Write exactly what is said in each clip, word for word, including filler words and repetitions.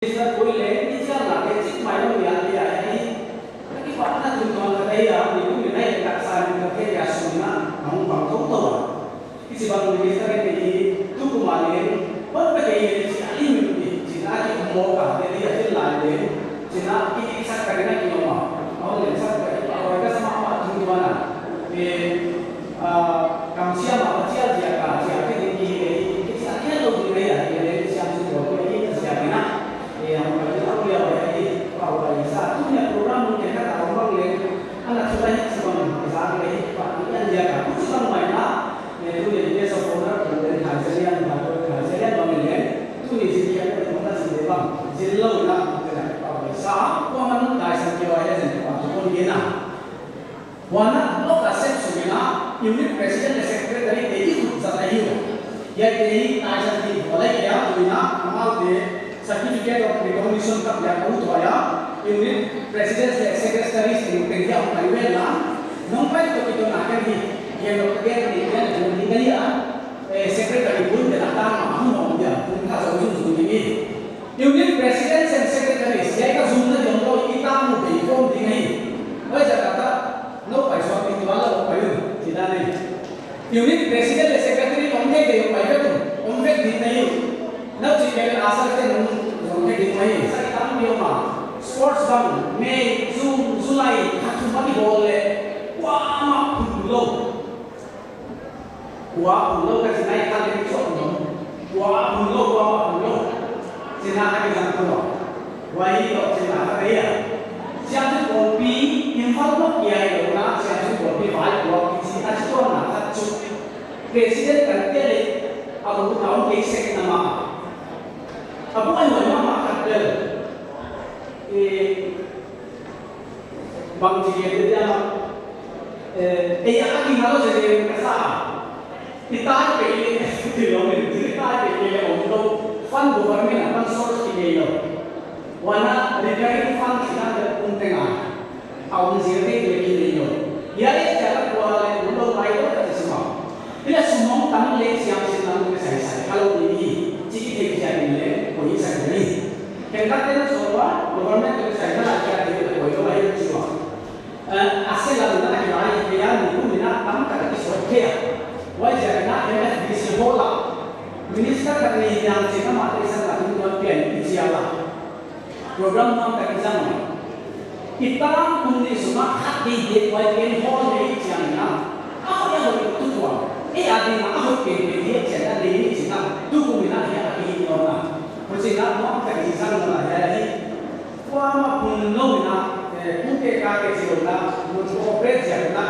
Minister poi leng, i chialna te chik mai lou dia, dia, i, i kipahna tungtawn kha dia, i kum i nai tak sa ni ka te dia sung na, hong pang thouthou a. Hichibang minister in i tukum a leng, hon pe kei leng chi a lim in i, chi na ki mo ka, te dia thil lai leng, chi na ki ki sak ka na ki no ma, hon leng sak ka i pa, hoi ka sama pa tungtawn a. Eh, Ah, kam siam a chial ziak a, ziak te ding ki hi leh, ki chial khial lou ding leh, a hi leh, siam sin ko, ko hi ka ziak ina. Eh, hong pai ding a ria wa hi, pau pai sa, tuni a program mun ke ka ta hong bang leh, ana thu lai hi chibang, zak leh, pa, i an ziak a, ku chibang mai na, eh, tuni a yes of honor, ko leh, thai zelian, ba ko, thai zelian bang leh, tuni zin kia ko, hong ta zin leh bang, zin lou na, ko leh, pau pai sa, ko man, thai san kia wa hi, zin pa, ko leh na. Huan a, block a sep sung in a, unit president leh secretary te i khut zat ahi ua. Hiaite hi, taisan ti huai lai kia, tu in a, amaute certificate of recognition ka pia ka ut huai a, unit president leh secretary tengteng hiai hong pai vel a. Nong pai toh kiton a ken hi, gen lou ka gen ni, gen lou ni ka hi a, eh, secretary bul te la ta ma hong hong dia, hong ta zong zong zong ni. Unit presidents and secretaries, hiai ka zum na diam lou, i ta mu bei form ding ahi. Oi, za ka ta, no pai suak ni tuan la pai un, chi dan ni. Unit president leh secretary om thei thei pai ka tu, om thei ding ahi. No chi ke a sa te no om thei ding ahi. Sa i tam diam ma. Sports bang, May, June, July, kha tu ma di bol leh. Kua ma phun lou. Kua phun lou ka chi nai kha leh chok nom. Kua phun lou, kua ma phun lou. Chi na ka ki zang phun lou. Huai toh chi na ka ria. Siam Chin Pawlpi, Imphal lou kia hi lou na, Siam Chin Pawlpi vai kua ki chi a chi tuan na khat chu. President kan te leh, a bu na ong kei sek na ma. A bu ai ma khat bel. Eh, Bang chi ke dia, eh, eh, a ki ngalo se dia ka sa. I tai pe le, ti lo me, ti tai pe le om lou. Fund government a fund source ki nei lou. Huan a recurring fund chi na de um te nga. A um zia te le ki nei lou. Ya e cha ka kua le um lou mai lou ka chi sima. Ila sum hong tam leh siam sin lam ka sai sai, ka lou ni ni, chi ki thei kia ni leh, ko ni sai ni. Ken ka ten so wa, government ka sai na la kia ni leh, ko lou ai chi wa. Eh, a se la na ki lai, ke ya ni ku ni na tam ka ki so ke ya. Huai ziak na M F D C ho la. Minister ka ni yang chi na ma te sa ka ni wa pia ni chi ya la. Program nuam tak i zang. I tangtung ni sung a khat di di huai ken hall nei chiang na. A hoih a hoih tu tua. E a ding a hoih ken ken di chiang na nei ni chiang na. Tu kum in a hia a ki hi nuam na. Huchi na nuam tak i zang na hia hi. Kua ma phun lou na. Eh, kum ke ka ke chi lou na. Mun ko operate chiang na.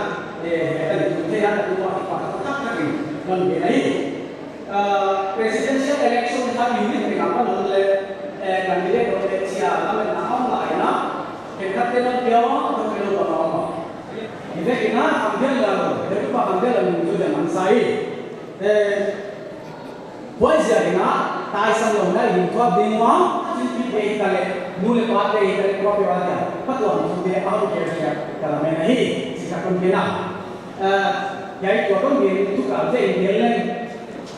Eh, hia ka ni tu te na tu ma ki pa tak tak ni. Kan be na hi. Ah, presidential election kha unit ni ka pan le, eh, candidate le chia la me na om lai na. Ken khat te na pia wa, to ke lo ba ma. Ni ve ki na, am dia la lo, de pa am dia la lo, jo ja man sai. Eh, huai ziak in a, taisan lou na in tua ding wa, ti pi be ta le, nu leh pa te ta le, kua pe wa dia, pa tua tu de, a ke ke, ka la me na hi, si ka kon ke na. Eh, hiai tua kon gen tu ka te in gen leng.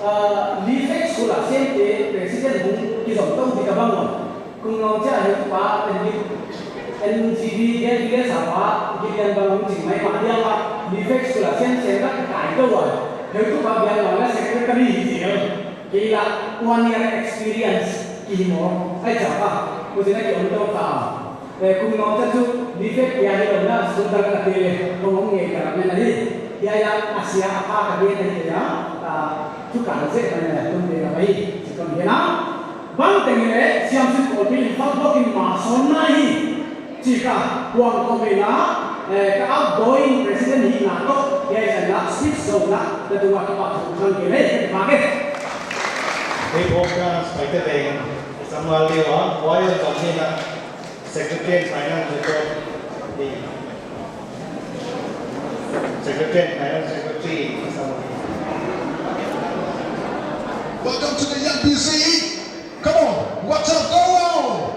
Ah, Lifek School a siamte president hong kizom tou di ka bang on. Kum nong chia heutupa, N G B, N G B, Gillian sa pa, Gillian bang hong ching mai ma dia ma, Lifek School a siam siam ka kai tou a. Heutupa biang ma la secretary hi zel. Kei la one year experience ki hi mo. Ai cha pa, ko jina ki om tou ta. Eh, kum nong cha chu, Lifek kia hi lou na, school dang ka te le, ko hong nge ka me na hi. Hiai a, a sia a pa ka gen na hi ya, ah, thu ka zek na na, tum de ka bai, chi kon gen na. Bang teng le, Siam Chin Pawlpi Imphal block in ma son na hi. Chi ka, huang ko me na, eh, ka outgoing president hi na toh, hiai sa na, speech zo na, ka tu wa ki pa thu kan gen le, ma ke. Hei, bok na, spider beng, Samuel Liu a, why you come here na? Secretary and Finance Secretary. Secretary and Finance Secretary. Welcome to the Young P C. Come on, what's up, go on.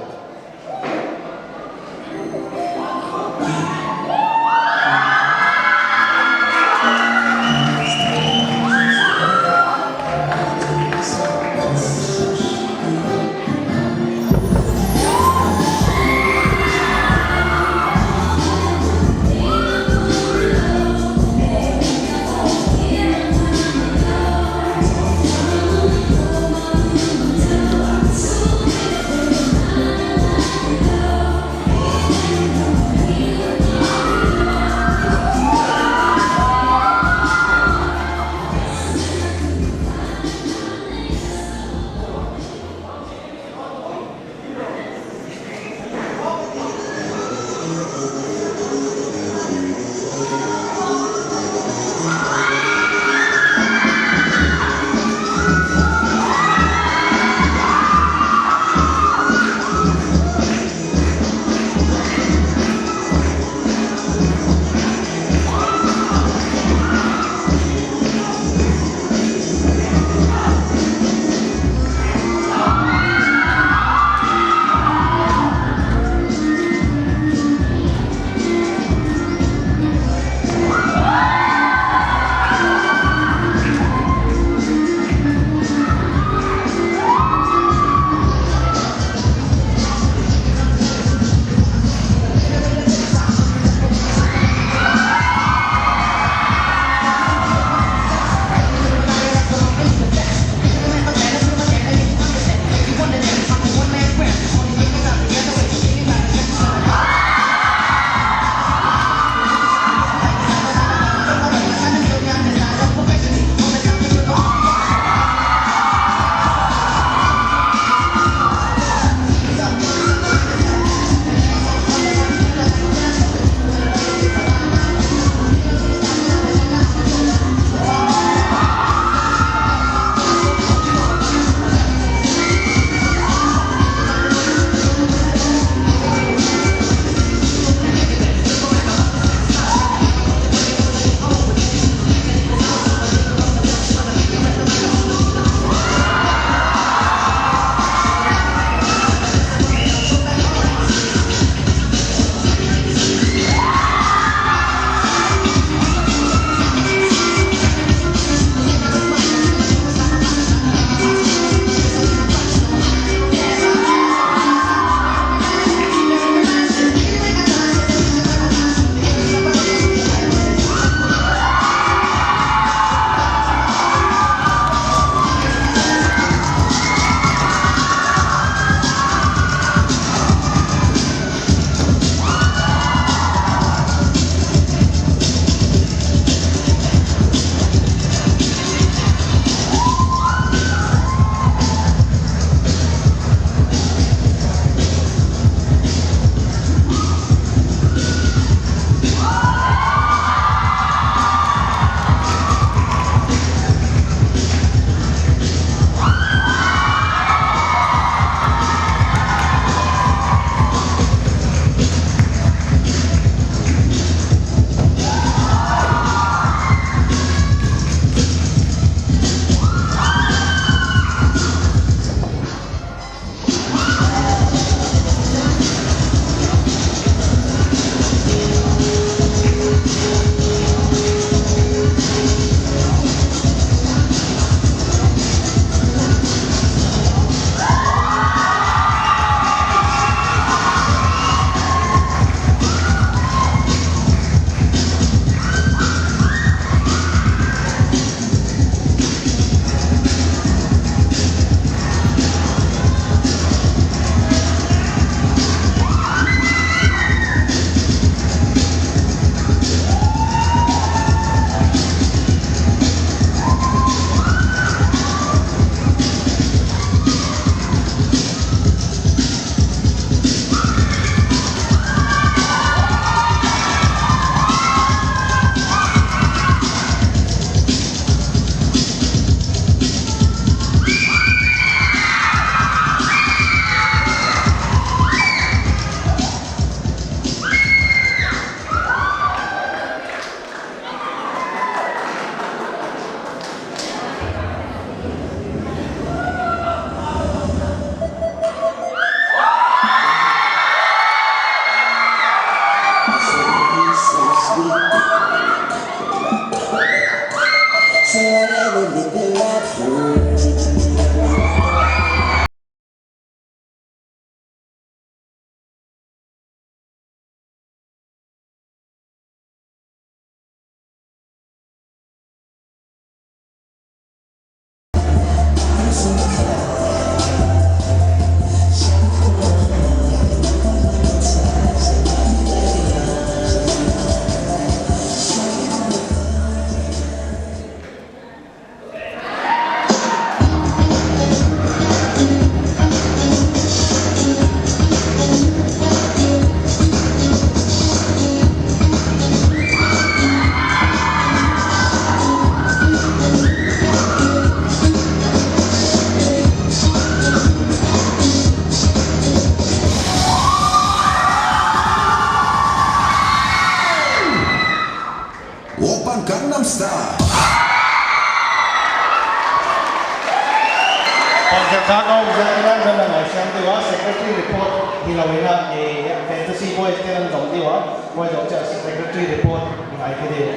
Sa kau za kena na ngai siam diu a, secretary report hilou in a, eh, Fantasy Boys te nan zong diu a, boys zong chia secretary report ngai ke diu.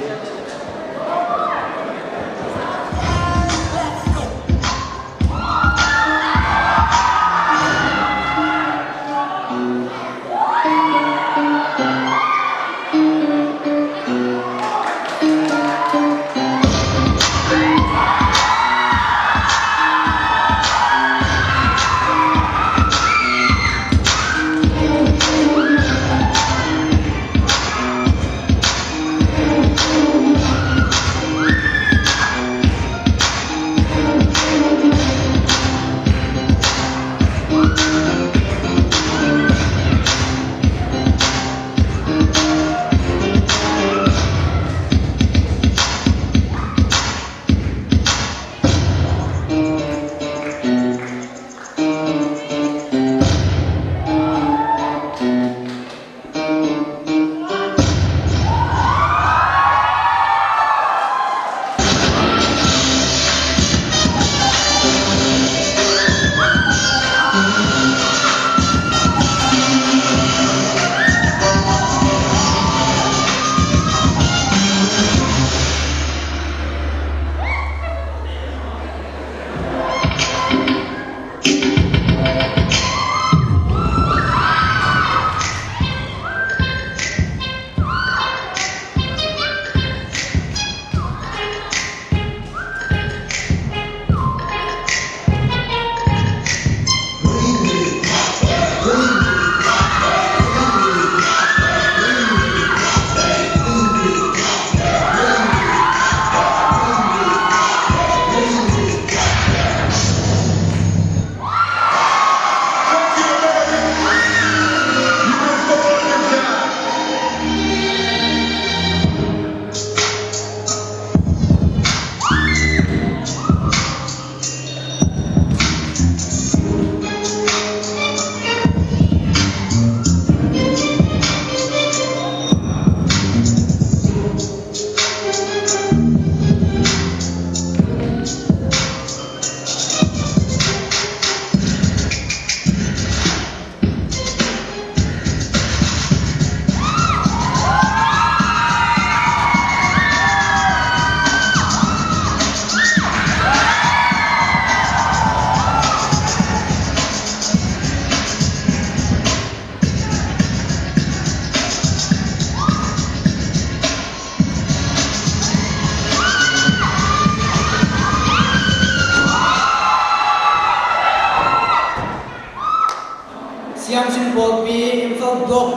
Siamsin Pawlpi Imphal Block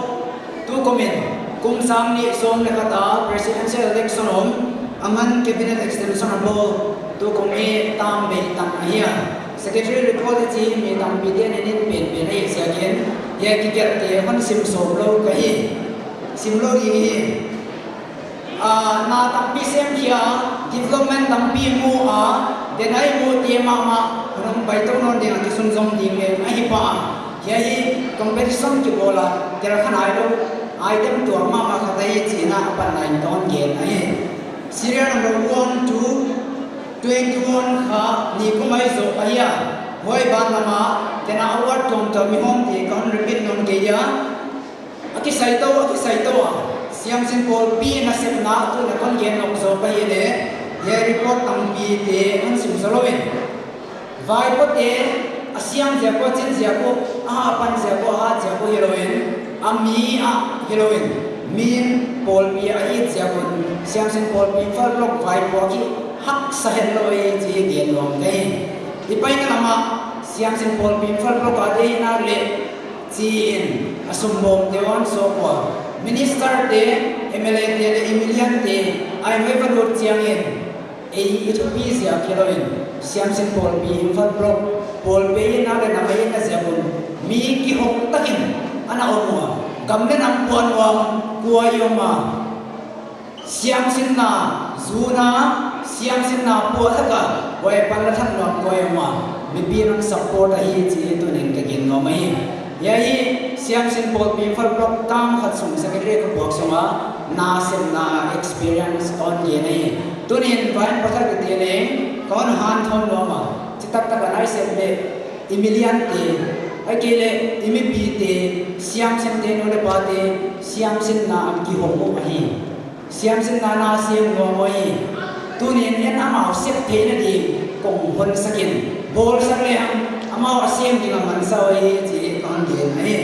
tukum in kum sang nih sawm leh khat a presidential election om, a man cabinet extension a bawl, tukum hi tam bei tam ahi a. Secretary report i chih mi tampi te'n en in penpen ahih ziakin, hiai kigelhte hon sim sawm lou ka hi, sim lou ding hi. Ah, na tampi sem khia, development tampi mu a, denai mu te mahmah, hun hong pai tou nawn ding a kisunzom ding leng ahi pah a. Hiai hi competition kibawl a, tel kha nailou, item tuak mahmah khat ahi chih na a pan lai in ka hon gen ahi. Serial number one to twenty-one kha nikum ahi zaw ahi a. Huai ban lam a, ken a award tuamtuam i hawm te ka hon repeat nawn kei dia. A kisai tou, a kisai tou a. Siamsin Pawlpi nasepna tuin a kon gen nop zaw ka hi leh, hiai report tampite hon sim zaw lou in. Vaipote a siam ziak uh, a chin ziak uh, a hapan ziak uh, a hat ziak uh hilou in, a mi a hilou in, min Pawlpi a it ziak un, Siamsin Pawlpi Imphal Block vaipo a kihaksa hetlou hi chih gen nuam ka hi. I paina lam ah, Siamsin Pawlpi Imphal Block a deihna leh chi in a sumbawmte hon sawk ua. Minister te, M L A te leh i miliante a in vai va lut chiangin, ei i thupi ziak hilou in, Siamsin Pawlpi Imphal Block, Pawlpi itna leh nam itna ziak un, mi kihong takin ana om ua. Gam leh nam puan uam kua i om a. Siamsinna zuna, siamsinna puahthak a, huai pan la thak nuam kua i om a, mipi'n hon support ahi chih tuni'n ka gen nuam ahi. Hiai hi Siamsin Pawlpi Imphal Block tam khat sung secretary ka puak sung a, nasepna experience hon gen ahi. Tuni'n vaihawmte ka ti leng, ka hon hanthawn nuam a, chi taktak a na i sep leh, i miliante, ahihkeileh i mipite, siamsinte nu leh pate, siamsinna a kihong uh ahi. Siamsinna na sem nuam uh ahi. Tuni'n amau sep theihna ding kong hon sak in, bawlsak lehang amau a sem ding a mansa uh ahi chih kon gen ahi.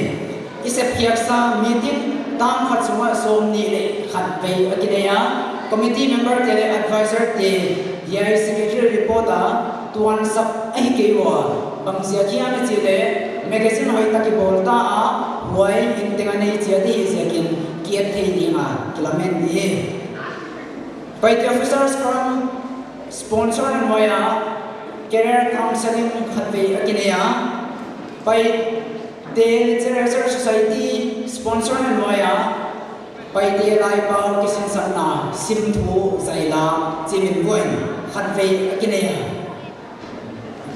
I sep khiaksa meeting tam khat sunga sawmnih leh khat vei a kinei a. Committee member te leh advisor te hiai secretary report a tuansap ahi kei ua. Bang ziak hiam i chih leh magazine hoihtak i bawl ta a, huai in teng a nei chiat i hih ziakin ki-et thei ding a kilamen i hi. Paite Officers Forum sponsor na nuai a career counseling khat vei a kinei a. Paite Literature Society sponsor na nuai a, Paite laipau kisinsakna simthu zaila chimin vuain khat vei a kinei a.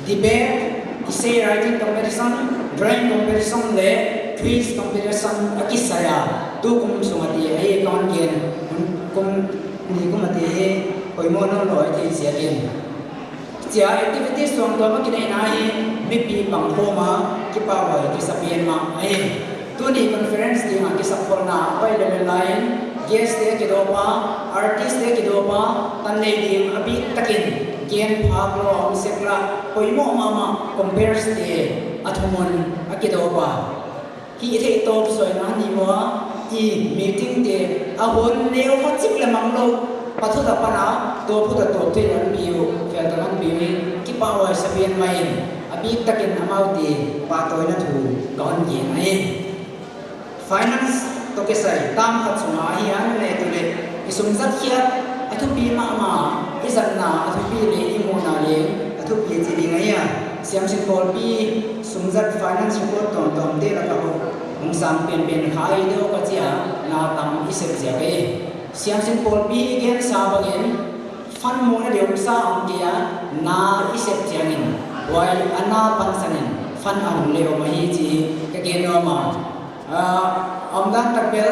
Debate, essay writing competition, drawing competition leh quiz competition a kisai a, tukum sung a te ahi. Kon gen, kum, nikum a te hi, poimoh nawnlou ahi ziakin. Chia activities tuamtuam a kineihna hi mipi pangkhawm a kipahhuai kisa pen mah ahi. Tuni conference ding a kisakholhna a pai lel lai in, guest te a kidawp a, artist te a kidawp a, tan nei ding a biktakin gen phak lou a om sek la, poimoh mahmah compares te a thumun a kidawp a. Hihtheih tawp suaina ni ua, i meeting te a hon neu kha chik leh mang lou, pa thut apan a, tawp thut a tawp thei an pi uh, fel tak an pi uh hi, kipahhuai sa pen mah in, a biktakin amaute pahtawina thu kon gen ahi. Finance toh kisai tam khat sunga ahi a, nunei tu leh i sum zat khiak a thupi mahmah, i zatna a thupi leh i muhna leng a thupi chih ding ahi a. Siamsin pawlpi sum zat finance report tuamtuam te lak ah hong sang penpen kha i deuh ka chi a, na tam i sep ziak ahi. Siamsin pawlpi gensa bangin fund muhna deuh sa om kei a, na i sep chiangin, huai a na pansan in fund a hong leh om ahi chih ka gen nuam a. Ah, omdan tak bel,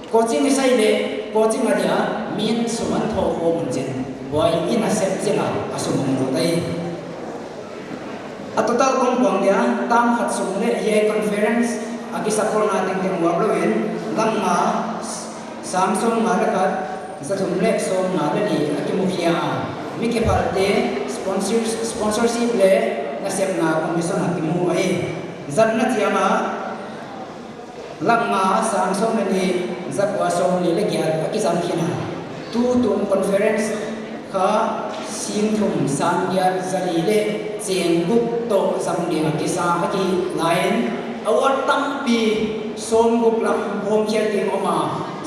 coaching i sai leh, coaching a dia min sum a thoh khawm un chin, huai in a sep chiang a, a sum hong lut ahi. A total kon puang dia, tam khat sung leh hiai conference a kisakholhna tengteng uap lou in, lakh nga, sang sawmnga leh khat, zathum leh sawmnga leh li a kimukhia a. Mi kiphalte, sponsors-, sponsorship leh nasepna commission a kimu ahi. Zatna chiang a, lakh nga, sang sawm leh nih, zakua sawmli leh giat a kizang khin a. Tutung conference kha sing thum, sang giat, zali leh cheng guk toh zang ding a kisa ahi lai in, award tampi sawmguk lam hawmkhiak ding om a,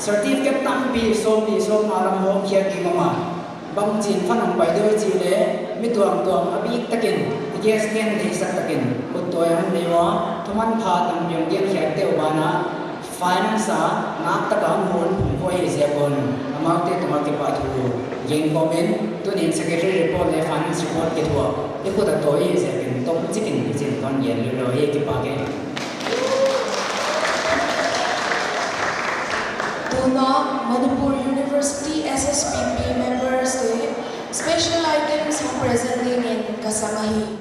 certificate tampi sawmli sawmnga lam hawmkhiak ding om a. Bangchin fund hong pai deuh chih leh, mi tuamtuam a biktakin, i guest ngen deihsak takin, khut tuai hon nei ua, thuman pha tampi hong gen khiak deuh banah, finance a naktak a hon phungvuai ziak un, amaute tungah kipahthu gen kawmin, tuni'n secretary report leh finance report kithuah i khut a tawi ziakin, tomchik in i chin kon gen lel lou hi, kipak e. Tuna Manipur University S S P P members te special items hong present dingin ka sang ahi.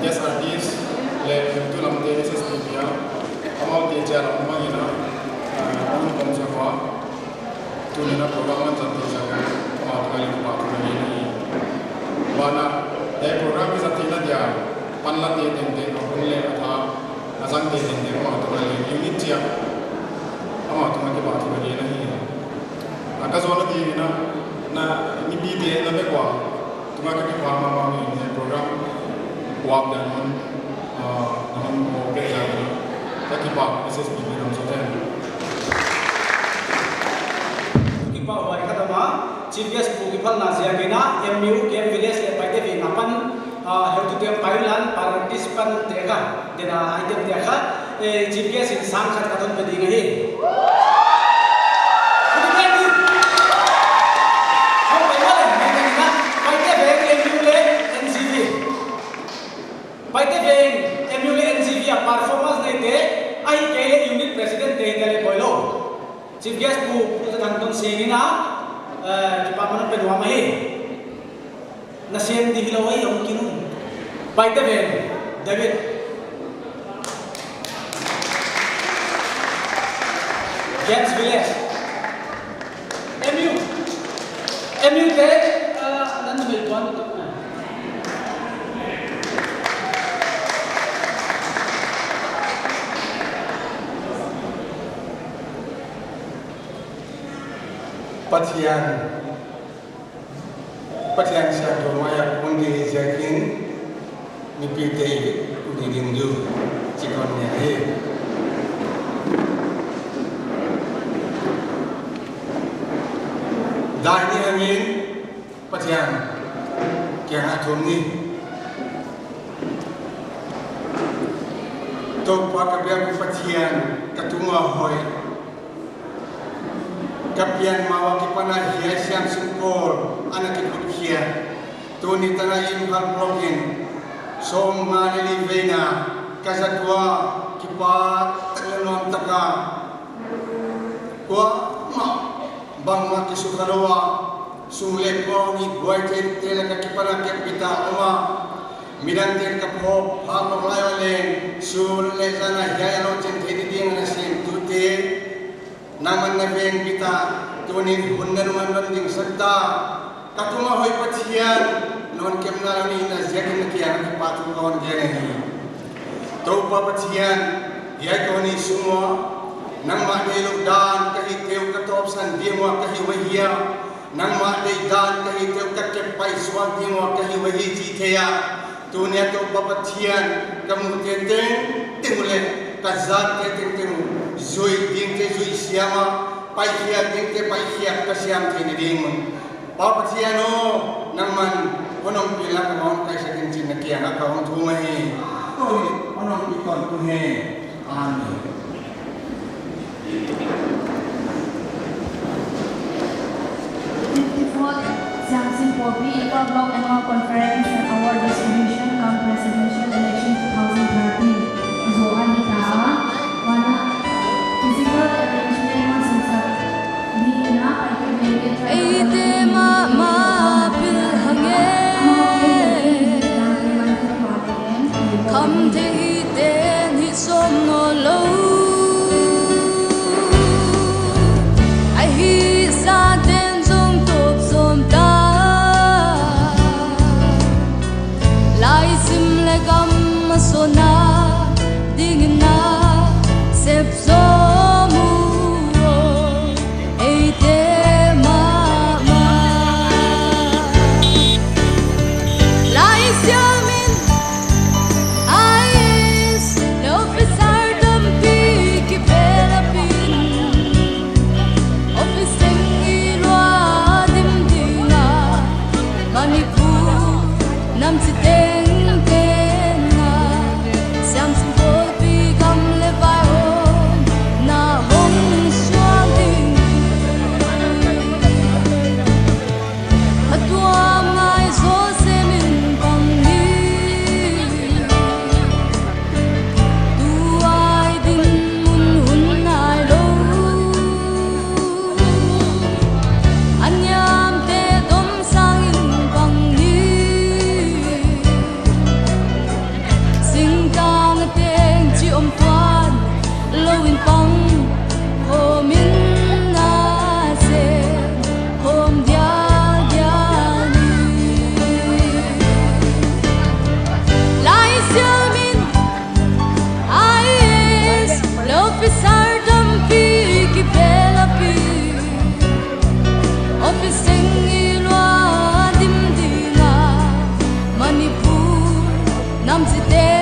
Guest artist leh tu lamte S S P P a, amaute chia lam mah in a, ah, hon pom sak ua. Tuni'n a program a zat ding sak a, amau tungah leng kipahthu ka gen ahi. Huan a, eh, program i zat theihna dia, panlate tengteng, a hun leh a tha, a zangte tengteng, amau tungah leng unit chia, amau tungah kipahthu ka gen ahi. A, ka zawhna ding in a, na, mipite na vek ua tungah ka kipak mahmah hi, program uap dan hon, ah, na hon mo ke ya ni. Ka kipak S S P P lam zawhte. Kipak huai khat a, Chief Guest Pu kiphalna ziakin a, M U, K M Village leh Paite Veng apan, ah, heutu te pai ulan, participant te kha, dena item te kha, eh, Chief Guest in sang khat ka hon pe ding ahi. Hau pai ma leng, hau pai ma leng, Paite Veng, M U leh N G V. Paite Veng, M U leh N G V a performance neite, ahihkeileh unit president te hi ta leh bawl lou. Chief Guest Pu, Pu Zathangton Sing in a, eh, kipak man pe nuam ahi. Na sem di hilou ahi, hong kin un. Paite Veng, David. Games Village. M U. M U te, ah, nan mel puan tu. Pathian. Pathian siangthou mai a kon di ziakin, mipite i di ding uh, chi kon ni hi. Dai ni hangin, Pathian kiangah thum ni. Toupa ka biak uh Pathian, ka tunga hoih. Ka pian ma ua kipan a hiai siamsinpor ana kikhut khia. Tuni tan a Imphal block in sawmnga leh li veina ka zat ua, kipak tak leh nuam tak a. Kuamah bangmah kisukha lou a, sum leh pai ni buai tengte lak a kipan a kep bit a om a. Midangte'n ka phawk phak lou lai ua leng, sun leh zan a hiai a lohchin theih ni ding a na semtute. Nangman na veng bit a, tuni'n hun na nung a non ding sak ta. Ka tunga hoih Pathian, non kemna lou ni na ziakin na kiangah kipahthu kon gen ahi. Toupa Pathian, hiai kon ni sung ua, nangmah deih lou dan ka hihte uh ka tawpsan ding ua ka hi uhi a. Nangmah deih dan ka hihte uh ka kep paisuak ding ua ka hi uhi chi thei a. Tuni a Toupa Pathian, ka mute tengteng uh leh ka zatte tengteng uh, zuih dingte zuih siam a, paikhiak dingte paikhiak ka siam theihna ding un. Pa Pathian aw, nangman hon ompih la ka hon kaisak in chi'n na kiangah ka hon thum ahi. Hon ompih kon tung hen. Amen. Fifty-fourth Siamsinporpi Imphal Block Annual Conference and Award Distribution cum Presidential Election two thousand thirteen. Zo a ni ta a, huan a physical arrangement hon simsak ding in a Paite Veng leh Tribal Eite mahmah pil hang e. Amaute hi dangte man thei ua leh en. Khamtheih ten hi sawm nawn lou. Ahi zaten zong tawp sawm ta. Laisim leh gam a sawna dingin na sep sawm uh. Eite mahmah. Laisiam in I A S leh officer tampi kipe lap in, office teng i luah dim ding a, Manipur nam chiteng teng a. Lamzite